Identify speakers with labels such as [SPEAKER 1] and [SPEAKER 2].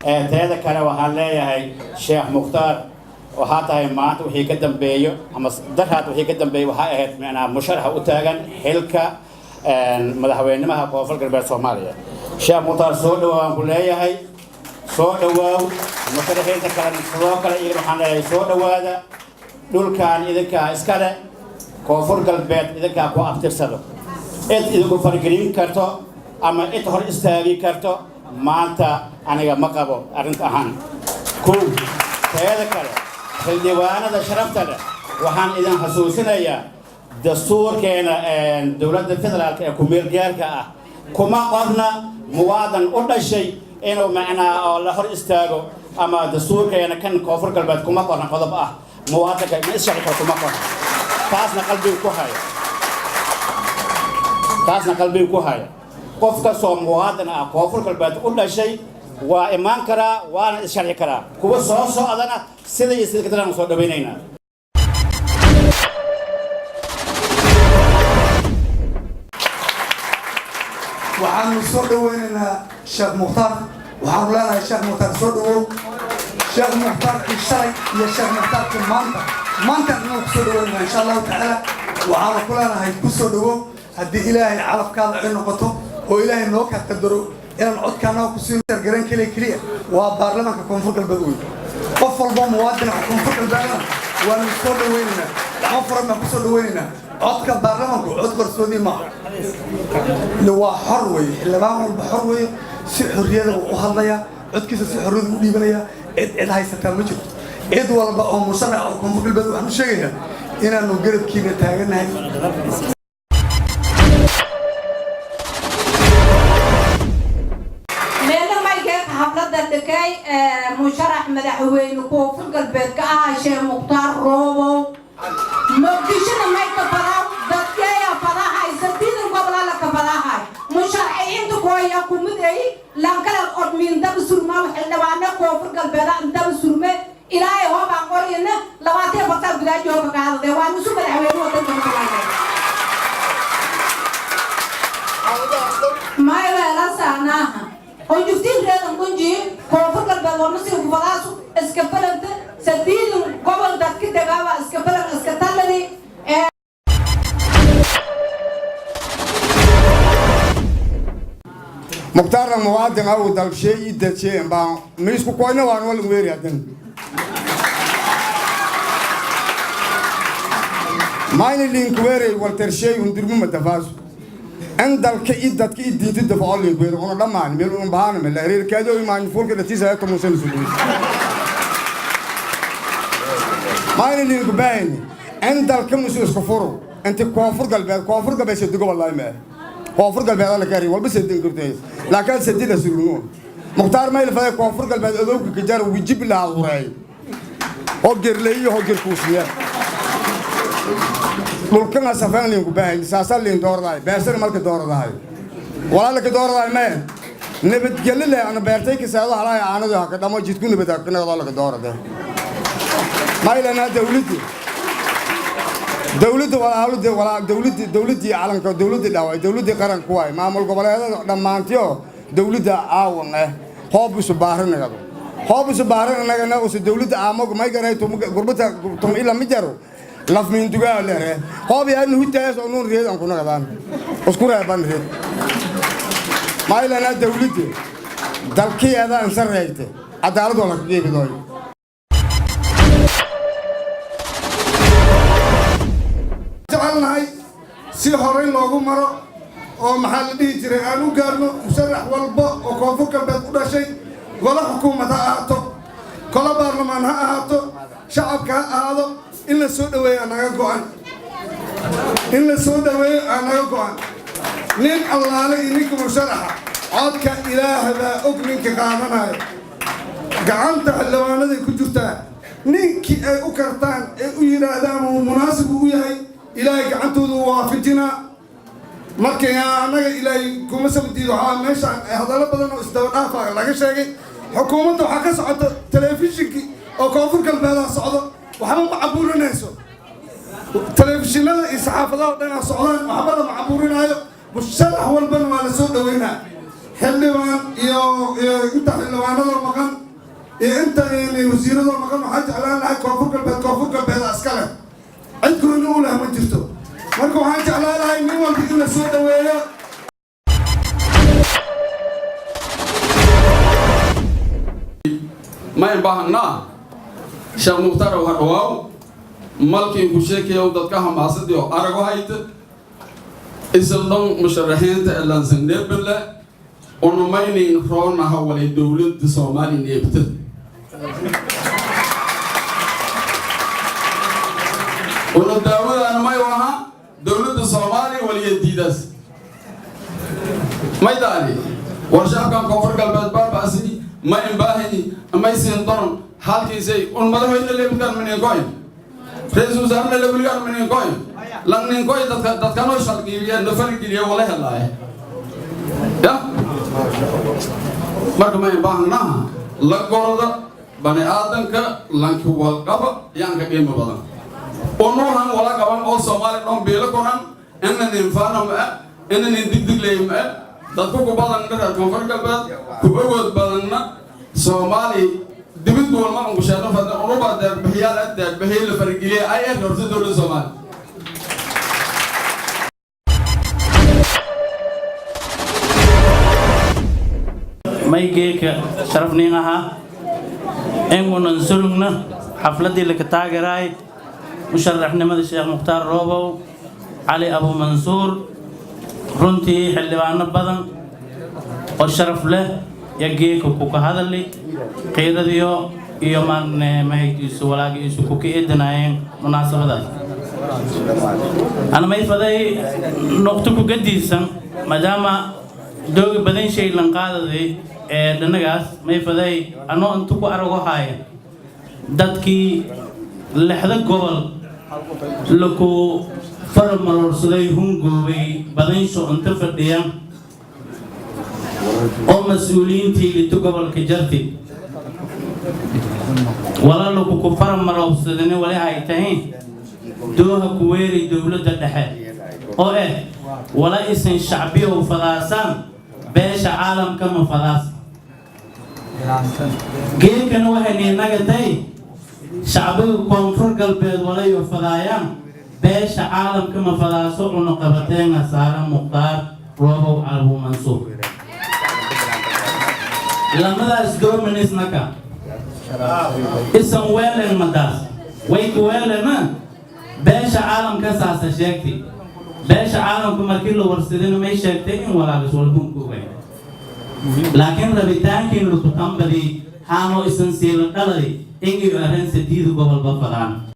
[SPEAKER 1] Teeda kale, waxaan leeyahay Sheekh Mukhtaar, waxaa tahay maanta wixii ka dambeeyo ama daraad wixii ka dambeeyo, waxaa ahayd micnaa musharaxa u taagan xilka madaxweynaha Koonfur Galbeed Soomaaliya. Sheekh Mukhtaar, soo dhawaa waan ku leeyahay, soo dhawaaw. Musharaxiinta kale sidoo kale iyagana waxaan leeyahay soo dhawaada. Dhulkan idinkaa iskale, Koonfur Galbeed idinkaa ku abtirsado. Cid idinku fargelin karto ama cid hor istaagi karto maanta aniga ma qabo arrinta ahaan. Kow, teeda kale, xildhibaanada sharafta leh, waxaan idin xasuusinayaa dastuurkeena dowladda federaalka ee ku-meel gaarka ah kuma qorna muwaadan u dhashay inuu macnaa oo la hor istaago, ama dastuurkeena kan Koonfur Galbeed kuma qorna qodob ah muwaadanka ma issharci karo, kuma qorna. Taasna qalbiga ku haya, taasna qalbiga ku haya. Qof kastoo muwaadin ah, Koonfur Galbeed u dhashay, waa imaan karaa waana issharci karaa. Kuwa soo socdana sida iyo sida kadalaan soo dhawaynaynaa.
[SPEAKER 2] Waxaanu soo dhaweynaynaa Sheekh Mukhtaar. Waxaanu leenahay, Sheekh Mukhtaar, soo dhawow. Sheekh Mukhtaarkii shalay iyo Sheekh Mukhtaarkii maanta, maantaan inuu ku soo dhaweynaa, insha Allahu tacaala. Waxaanu ku leenahay ku soo dhawow. Haddii Ilaahay calafkaada ay noqoto oo Ilaahay noo kaa qadaro inaan codkaanaga ku siin garan keliya keliya waa baarlamaanka Koonfur Galbeed wey. Qof walbo muwaadin oo Koonfur Galbeedna waanu soo dhaweynaynaa, gacmo furan baan ku soo dhaweynaynaa. Codka baarlamaanku cod qarsoodi maaha, waa xor weeye. Xildhibaan walba xor weeye, si xorriyada u hadlayaa, codkiisa si xorriyada u dhiibanayaa. Cid cid haysataa ma jirto. Cid walba oo musharax oo Koonfur Galbeed waxaan u sheegaynaa inaanu garabkiina taagannahay.
[SPEAKER 3] Meelo maygeeka hablada dhakay musharax madaxweyne Koonfur Galbeed ka ahaa Sheekh Mukhtaar Roobow. Muqdishona may ka fadaa dadkeeya fadahay, sadiidan gobolala ka fadahay. Musharaxiinta kooya kumid ay lankala odmiin daba surmaa, xildhibaano Koonfur Galbeed daba surme. Ilaahay hoobaan qorayna 24 gudaa jooga ka hadlay, waan isu madaxweyne wadanka maqlaynay mayweelasaanaaha honjuftiin reedan dhunji Koonfur Galbeed warnasiga kufadaasu iska falanta sadiidan gobol dadka degaaba iska falan iska talladi.
[SPEAKER 4] Mukhtaarna muwaadin aw dalbshee ii dajeen baan miisku koyna waan wal weeri hadan mayna link weerey waltarsheey hundurmu madafaasu in dalka i dadka i diinta dafaco link weeri una dhammaan meel un baana meel reerkaado imaan fuulka dhatiisa hayto musan suluus mayna link baahni in dalka musu isku furo inta Koonfur Galbeed. Koonfur Galbeed sadigo wallahi ma Koonfur Galbeed la kari walba sadin kurtay, laakiin sadida surugno. Mukhtaar mayl faday Koonfur Galbeed adowga kajar wijib la uray oo gerleeyo oo gerkuusiya dhulkana safaan linku baahay saasa lin doordaay beesana marka doordaay walaalka doordaay ma nabadgelyo leh ana beertay ka saado halay aanadu ha ka dhamo jidku nabad ka naqdo la doorada maylana dawladdu dawladda walaalada walaa dawladda dawladdii calanka dawladda dhaaway dawladdii qaranku waay maamul goboleedada dhammaantiyo dawladda aawan ah hoob isu baarinagado hoob isu baarinagana usu dawladda aamagu may garay gurbata tum ila mi jaro lafmiindugaa leere hoob yaa nuhutaas oo nuun reed aan ku nagadaan isku reeban reed maylana dawladda dalkiyeeda ansareegte cadaalad waa la ka geebidooyo.
[SPEAKER 5] Jecelnahay si horey loogu maro oo maxaa la dhihi jiray aan u gaarno musharax walba oo Koonfur Galbeed u dhashay, golo xukuumad ha ahaato, golo baarlamaan ha ahaato, shacabka ha ahaado, in la soo dhaweeyo aa naga go'an, in la soo dhaweeyo aa naga go'an. Nin allaale iyo ninka musharaxa codka Ilaah baa og ninka qaadanayo, gacanta xildhibaanaday ku jirtaa. Ninkii ay u kartaan ee u yidhaahdaan uu munaasib u yahay, Ilaahay gacantooda u waafajinaa. Marka annaga Ilaahay kuma sabdiido. Waxaa meeshaan hadallo badan oo isdaba dhaafa laga sheegay. Xukuumadda waxaa ka socota telefishinkii oo Koonfur Galbeedaa socdo, waxba ma caburinayso. Telefishinada iyo saxaafadaha o dhanaa socdaan, waxba lama caburinaayo. Musharax walbana waa la soo dhaweynaa, xildhibaan iyo inta xildhibaanada maqan. Iyo inta wasiiradoo maqan, waxaan jeclaan lahay Koonfur Galbeed, Koonfur Galbeeda iska leh, cid gooni u leh ma jirto. Marka waxaan jeclaan lahay nin walba in la soo dhaweeyo.
[SPEAKER 6] Ma in baahanaa Sheekh Mukhtaar oo hadhawaaw malkiin ku sheekayow dadka hamaasadii oo arago hayta isla dhan musharaxiinta elansan neebele unumaynin roonaha walay dowladda Soomaaliya neebta. Una daawadaana may ahaa dowladda Soomaaliya waliya diidaas may daali war shacabkan Koonfur Galbeed baaba'sini ma imbaahini may siin doron halkiisay un madaxweyne leebidkaan maninkoyn, ra-iisul wasaarena lebiligaan maninkoyn, langninkoy dadka dadkanoo sharqiibiya nafargeliya wala helaaye ya. Marka ma imbaahanaha la gorda bani aadanka lanki walqaba yaanka qiimo badan unuuhan wala qaban oo Soomaali dhan biilo koran ina ninfaana maa ina nin digdigleey maa dadku ku badanna reer Koonfur Galbeed ku awood badanna Soomaali dibid walma unkusheeno fadna unuba deeqbixiyaal deeqbixiye la fargeliye ay er horta dowladda Soomaali.
[SPEAKER 7] Maygeeka sharafnin ahaa ingunan surugna xafladdii laka taageeraay musharaxnimada Sheekh Mukhtaar Roobow Cali Abu Mansuur. Runtii xildhibaano badan oo sharaf leh ya geeka kuka hadali qiiradiyo iyo maarne mahaytiisu walaagiisu kuka eedanaayeen munaasabadaas. Ana may faday noqto ku gadiisan maadaama doogi badan shay lan qaadaday ee dhanagaas may faday anoo inta ku arago haaya dadkii lixda gobol laku farmaroorsaday hungoobay badansho inta fadhiya oo mas-uuliyiintii lito gobolka jarti wala laku ku farmaroorsadani wali hay tahayn dooha ku weeri dowladda dhexe oo wala isin shacbiyow fadaasaan beesha caalamka ma fadaas. Geelkana waxay niinagatay shacbiga Koonfur Galbeed walayo fadaayaan beesha caalamka ma fadaaso cunuqabateena saaran Mukhtaar Roobow Abu Mansuur lamadaas doominisnaka isan weelen madaas way ku weelena beesha caalamka saasa sheegtay. Beesha caalamka markii la warsadayna may sheegtay in walaagis walbun ku ogayn, laakiin rabitaankiin laku tambadii haano isan siila dhalay ingiyo arrin sadiida gobolba fadaan.